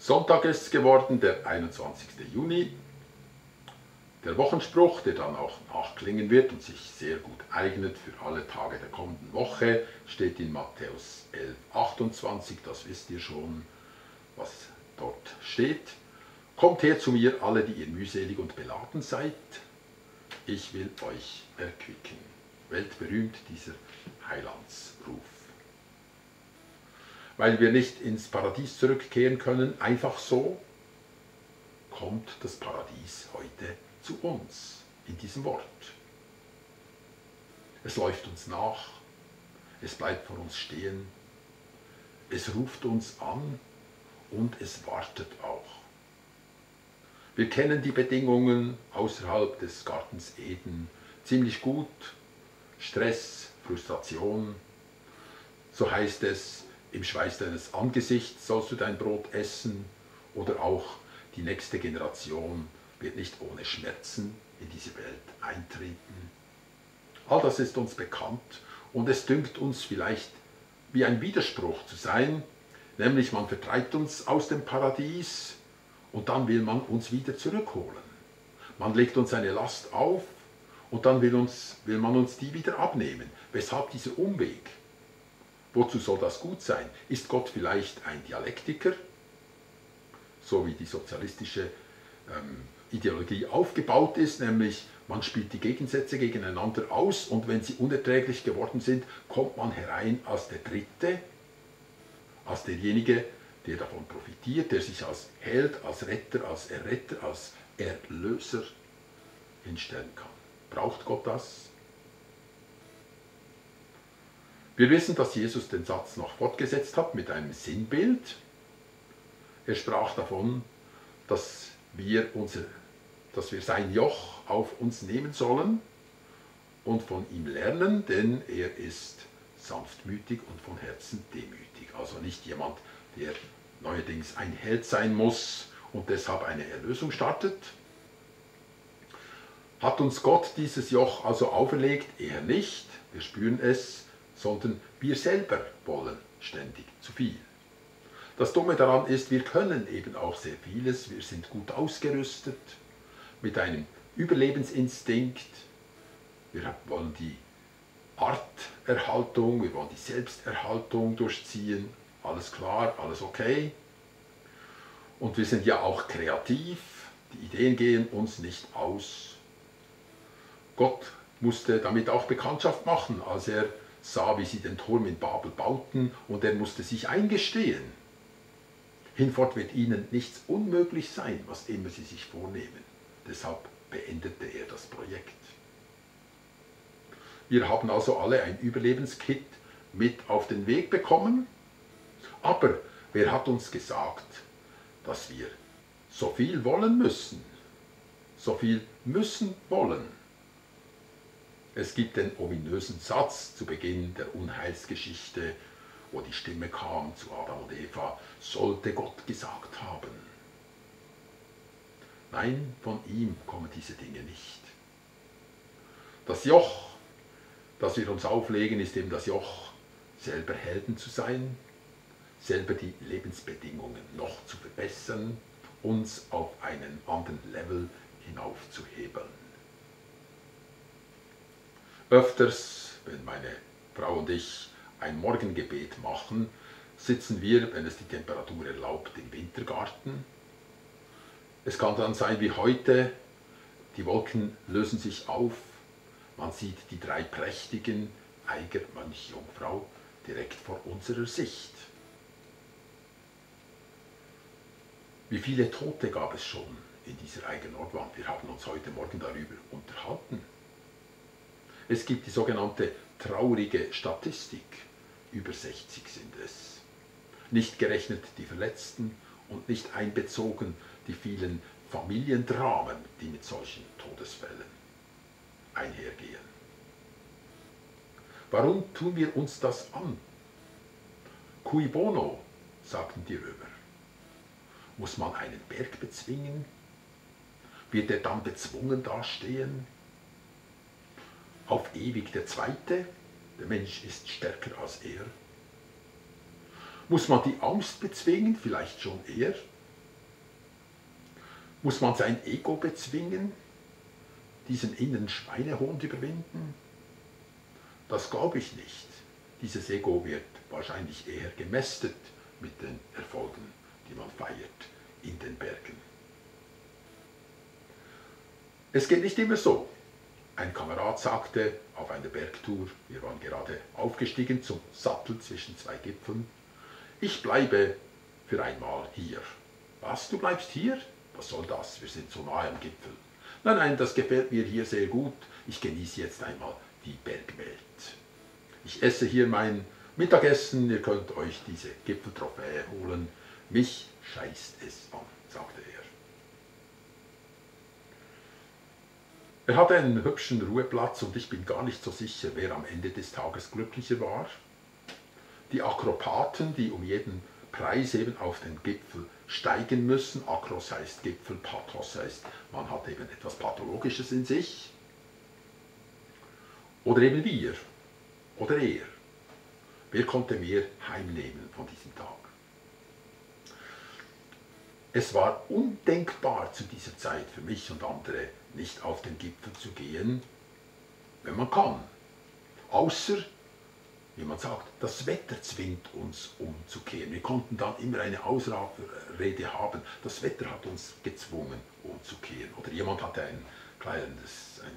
Sonntag ist es geworden, der 21. Juni. Der Wochenspruch, der dann auch nachklingen wird und sich sehr gut eignet für alle Tage der kommenden Woche, steht in Matthäus 11, 28. Das wisst ihr schon, was dort steht. Kommt her zu mir, alle, die ihr mühselig und beladen seid. Ich will euch erquicken. Weltberühmt dieser Heilandsruf. Weil wir nicht ins Paradies zurückkehren können, einfach so, kommt das Paradies heute zu uns, in diesem Wort. Es läuft uns nach, es bleibt vor uns stehen, es ruft uns an und es wartet auch. Wir kennen die Bedingungen außerhalb des Gartens Eden ziemlich gut. Stress, Frustration, so heißt es, im Schweiß deines Angesichts sollst du dein Brot essen, oder auch die nächste Generation wird nicht ohne Schmerzen in diese Welt eintreten. All das ist uns bekannt und es dünkt uns vielleicht wie ein Widerspruch zu sein, nämlich man vertreibt uns aus dem Paradies und dann will man uns wieder zurückholen. Man legt uns eine Last auf und dann will man uns die wieder abnehmen. Weshalb dieser Umweg? Wozu soll das gut sein? Ist Gott vielleicht ein Dialektiker, so wie die sozialistische Ideologie aufgebaut ist, nämlich man spielt die Gegensätze gegeneinander aus und wenn sie unerträglich geworden sind, kommt man herein als der Dritte, als derjenige, der davon profitiert, der sich als Held, als Retter, als Erretter, als Erlöser hinstellen kann. Braucht Gott das? Wir wissen, dass Jesus den Satz noch fortgesetzt hat mit einem Sinnbild. Er sprach davon, dass wir sein Joch auf uns nehmen sollen und von ihm lernen, denn er ist sanftmütig und von Herzen demütig. Also nicht jemand, der neuerdings ein Held sein muss und deshalb eine Erlösung startet. Hat uns Gott dieses Joch also auferlegt? Eher nicht, wir spüren es, sondern wir selber wollen ständig zu viel. Das Dumme daran ist, wir können eben auch sehr vieles, wir sind gut ausgerüstet, mit einem Überlebensinstinkt, wir wollen die Arterhaltung, wir wollen die Selbsterhaltung durchziehen, alles klar, alles okay. Und wir sind ja auch kreativ, die Ideen gehen uns nicht aus. Gott musste damit auch Bekanntschaft machen, als er sah, wie sie den Turm in Babel bauten, und er musste sich eingestehen. Hinfort wird ihnen nichts unmöglich sein, was immer sie sich vornehmen. Deshalb beendete er das Projekt. Wir haben also alle ein Überlebenskit mit auf den Weg bekommen, aber wer hat uns gesagt, dass wir so viel wollen müssen? So viel müssen wollen. Es gibt den ominösen Satz zu Beginn der Unheilsgeschichte, wo die Stimme kam zu Adam und Eva, sollte Gott gesagt haben. Nein, von ihm kommen diese Dinge nicht. Das Joch, das wir uns auflegen, ist eben das Joch, selber Helden zu sein, selber die Lebensbedingungen noch zu verbessern, uns auf einen anderen Level hinaufzuhebeln. Öfters, wenn meine Frau und ich ein Morgengebet machen, sitzen wir, wenn es die Temperatur erlaubt, im Wintergarten. Es kann dann sein wie heute, die Wolken lösen sich auf, man sieht die drei prächtigen Eiger, Mönch, Jungfrau direkt vor unserer Sicht. Wie viele Tote gab es schon in dieser Eiger-Nordwand? Wir haben uns heute Morgen darüber unterhalten. Es gibt die sogenannte traurige Statistik. Über 60 sind es. Nicht gerechnet die Verletzten und nicht einbezogen die vielen Familiendramen, die mit solchen Todesfällen einhergehen. Warum tun wir uns das an? Cui bono, sagten die Römer. Muss man einen Berg bezwingen? Wird er dann bezwungen dastehen? Auf ewig der Zweite, der Mensch ist stärker als er. Muss man die Angst bezwingen? Vielleicht schon eher. Muss man sein Ego bezwingen, diesen inneren Schweinehund überwinden? Das glaube ich nicht. Dieses Ego wird wahrscheinlich eher gemästet mit den Erfolgen, die man feiert in den Bergen. Es geht nicht immer so. Ein Kamerad sagte auf einer Bergtour, wir waren gerade aufgestiegen zum Sattel zwischen zwei Gipfeln, ich bleibe für einmal hier. Was, du bleibst hier? Was soll das? Wir sind so nahe am Gipfel. Nein, nein, das gefällt mir hier sehr gut. Ich genieße jetzt einmal die Bergwelt. Ich esse hier mein Mittagessen, ihr könnt euch diese Gipfeltrophäe holen. Mich scheißt es an, sagte er. Er hatte einen hübschen Ruheplatz und ich bin gar nicht so sicher, wer am Ende des Tages glücklicher war. Die Akrobaten, die um jeden Preis eben auf den Gipfel steigen müssen. Akros heißt Gipfel, Pathos heißt, man hat eben etwas Pathologisches in sich. Oder eben wir, oder er. Wer konnte mehr heimnehmen von diesem Tag? Es war undenkbar zu dieser Zeit für mich und andere, nicht auf den Gipfel zu gehen, wenn man kann. Außer, wie man sagt, das Wetter zwingt uns umzukehren. Wir konnten dann immer eine Ausrede haben. Das Wetter hat uns gezwungen umzukehren. Oder jemand hatte einen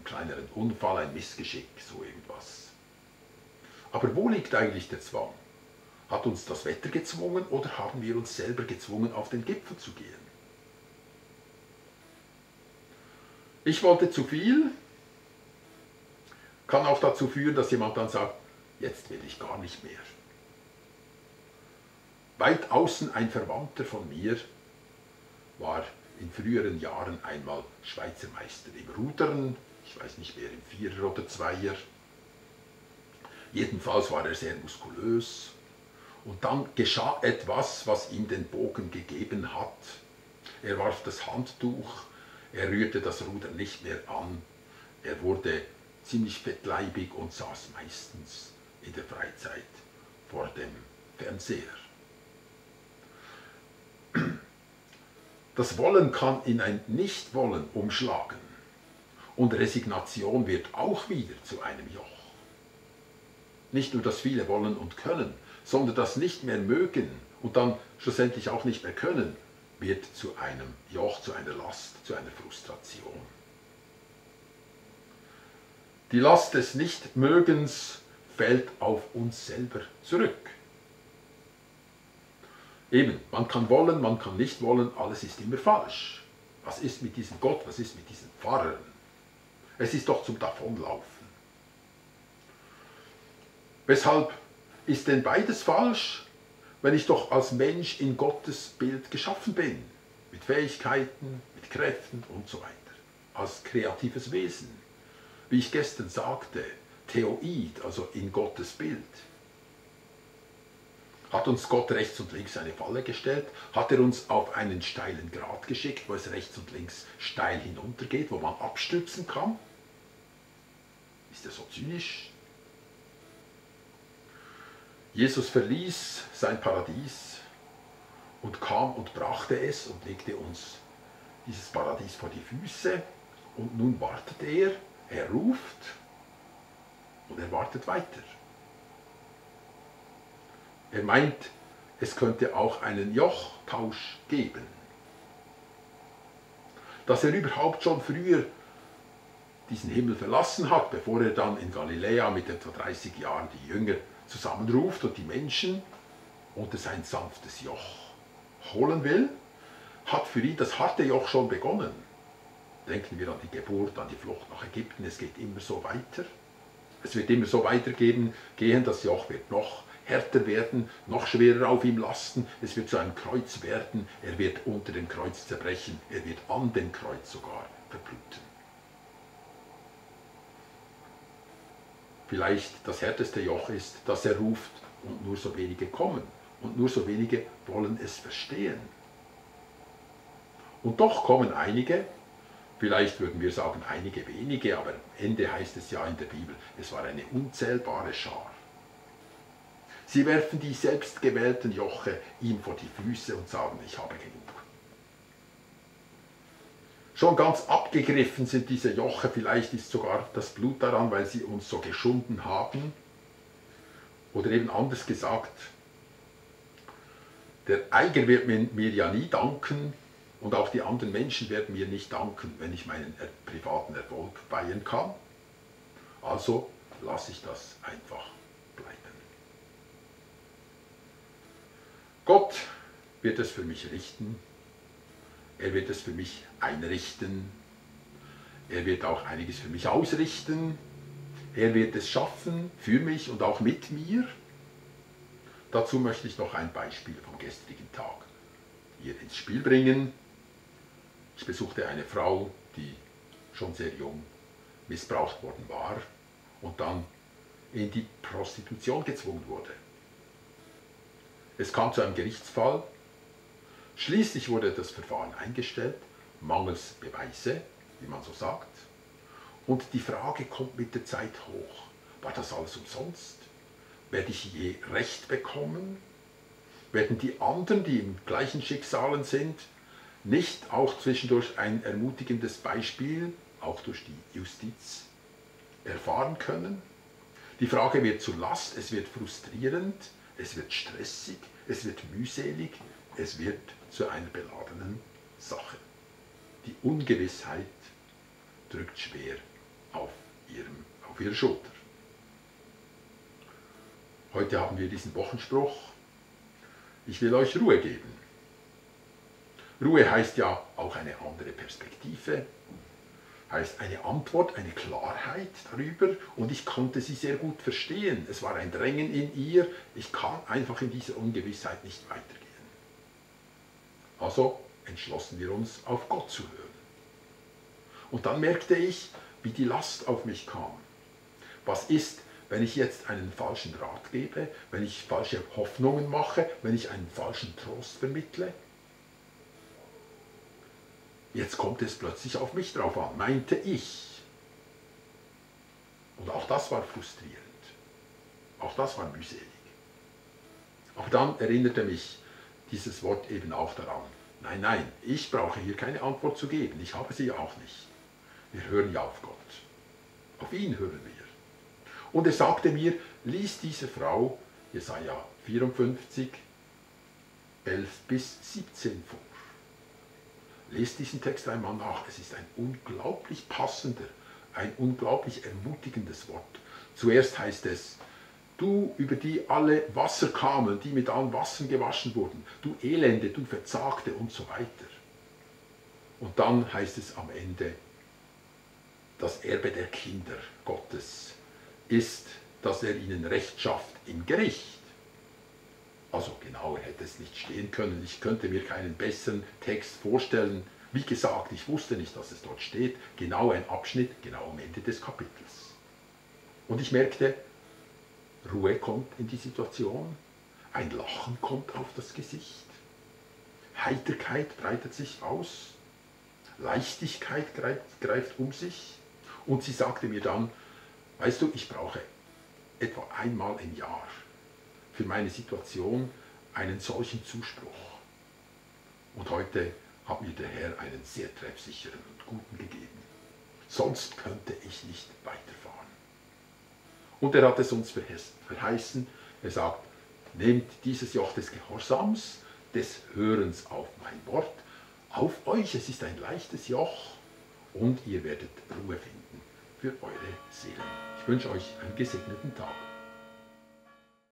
kleineren Unfall, ein Missgeschick, so irgendwas. Aber wo liegt eigentlich der Zwang? Hat uns das Wetter gezwungen oder haben wir uns selber gezwungen, auf den Gipfel zu gehen? Ich wollte zu viel, kann auch dazu führen, dass jemand dann sagt, jetzt will ich gar nicht mehr. Weit außen ein Verwandter von mir war in früheren Jahren einmal Schweizer Meister im Rudern, ich weiß nicht mehr, im Vierer oder Zweier. Jedenfalls war er sehr muskulös. Und dann geschah etwas, was ihm den Bogen gegeben hat. Er warf das Handtuch, er rührte das Ruder nicht mehr an. Er wurde ziemlich fettleibig und saß meistens in der Freizeit vor dem Fernseher. Das Wollen kann in ein Nichtwollen umschlagen. Und Resignation wird auch wieder zu einem Joch. Nicht nur das viele Wollen und Können, sondern das nicht mehr mögen und dann schlussendlich auch nicht mehr können, wird zu einem Joch, zu einer Last, zu einer Frustration. Die Last des Nichtmögens fällt auf uns selber zurück. Eben, man kann wollen, man kann nicht wollen, alles ist immer falsch. Was ist mit diesem Gott, was ist mit diesen Pfarrern? Es ist doch zum Davonlaufen. Weshalb ist denn beides falsch, wenn ich doch als Mensch in Gottes Bild geschaffen bin? Mit Fähigkeiten, mit Kräften und so weiter. Als kreatives Wesen. Wie ich gestern sagte, Theoid, also in Gottes Bild. Hat uns Gott rechts und links eine Falle gestellt? Hat er uns auf einen steilen Grat geschickt, wo es rechts und links steil hinuntergeht, wo man abstürzen kann? Ist er so zynisch? Jesus verließ sein Paradies und kam und brachte es und legte uns dieses Paradies vor die Füße. Und nun wartet er ruft und er wartet weiter. Er meint, es könnte auch einen Jochtausch geben. Dass er überhaupt schon früher diesen Himmel verlassen hat, bevor er dann in Galiläa mit etwa 30 Jahren die Jünger zusammenruft und die Menschen unter sein sanftes Joch holen will, hat für ihn das harte Joch schon begonnen. Denken wir an die Geburt, an die Flucht nach Ägypten, es geht immer so weiter. Es wird immer so weitergehen, das Joch wird noch härter werden, noch schwerer auf ihm lasten, es wird zu einem Kreuz werden, er wird unter dem Kreuz zerbrechen, er wird an dem Kreuz sogar verbluten. Vielleicht das härteste Joch ist, dass er ruft und nur so wenige kommen und nur so wenige wollen es verstehen. Und doch kommen einige, vielleicht würden wir sagen einige wenige, aber am Ende heißt es ja in der Bibel, es war eine unzählbare Schar. Sie werfen die selbstgewählten Joche ihm vor die Füße und sagen, ich habe genug. Schon ganz abgegriffen sind diese Joche, vielleicht ist sogar das Blut daran, weil sie uns so geschunden haben. Oder eben anders gesagt, der Eiger wird mir ja nie danken und auch die anderen Menschen werden mir nicht danken, wenn ich meinen privaten Erfolg feiern kann. Also lasse ich das einfach bleiben. Gott wird es für mich richten. Er wird es für mich einrichten. Er wird auch einiges für mich ausrichten. Er wird es schaffen, für mich und auch mit mir. Dazu möchte ich noch ein Beispiel vom gestrigen Tag hier ins Spiel bringen. Ich besuchte eine Frau, die schon sehr jung missbraucht worden war und dann in die Prostitution gezwungen wurde. Es kam zu einem Gerichtsfall. Schließlich wurde das Verfahren eingestellt, mangels Beweise, wie man so sagt. Und die Frage kommt mit der Zeit hoch. War das alles umsonst? Werde ich je Recht bekommen? Werden die anderen, die im gleichen Schicksalen sind, nicht auch zwischendurch ein ermutigendes Beispiel, auch durch die Justiz, erfahren können? Die Frage wird zur Last, es wird frustrierend, es wird stressig, es wird mühselig, es wird zu einer beladenen Sache. Die Ungewissheit drückt schwer auf ihre Schulter. Heute haben wir diesen Wochenspruch: Ich will euch Ruhe geben. Ruhe heißt ja auch eine andere Perspektive, heißt eine Antwort, eine Klarheit darüber, und ich konnte sie sehr gut verstehen. Es war ein Drängen in ihr, ich kann einfach in dieser Ungewissheit nicht weitergehen. Also entschlossen wir uns, auf Gott zu hören. Und dann merkte ich, wie die Last auf mich kam. Was ist, wenn ich jetzt einen falschen Rat gebe, wenn ich falsche Hoffnungen mache, wenn ich einen falschen Trost vermittle? Jetzt kommt es plötzlich auf mich drauf an, meinte ich. Und auch das war frustrierend. Auch das war mühselig. Aber dann erinnerte mich dieses Wort eben auch daran. Nein, nein, ich brauche hier keine Antwort zu geben. Ich habe sie ja auch nicht. Wir hören ja auf Gott. Auf ihn hören wir. Und er sagte mir, lies diese Frau, Jesaja 54, 11 bis 17 vor. Lest diesen Text einmal nach. Es ist ein unglaublich passender, ein unglaublich ermutigendes Wort. Zuerst heißt es: Du, über die alle Wasser kamen, die mit allen Wassern gewaschen wurden, du Elende, du Verzagte und so weiter. Und dann heißt es am Ende: Das Erbe der Kinder Gottes ist, dass er ihnen Recht schafft im Gericht. Also genauer hätte es nicht stehen können. Ich könnte mir keinen besseren Text vorstellen. Wie gesagt, ich wusste nicht, dass es dort steht. Genau ein Abschnitt, genau am Ende des Kapitels. Und ich merkte, Ruhe kommt in die Situation. Ein Lachen kommt auf das Gesicht. Heiterkeit breitet sich aus. Leichtigkeit greift um sich. Und sie sagte mir dann: Weißt du, ich brauche etwa einmal im Jahr für meine Situation einen solchen Zuspruch. Und heute hat mir der Herr einen sehr treffsicheren und guten gegeben. Sonst könnte ich nicht weiterfahren. Und er hat es uns verheißen. Er sagt: Nehmt dieses Joch des Gehorsams, des Hörens auf mein Wort, auf euch. Es ist ein leichtes Joch und ihr werdet Ruhe finden für eure Seelen. Ich wünsche euch einen gesegneten Tag.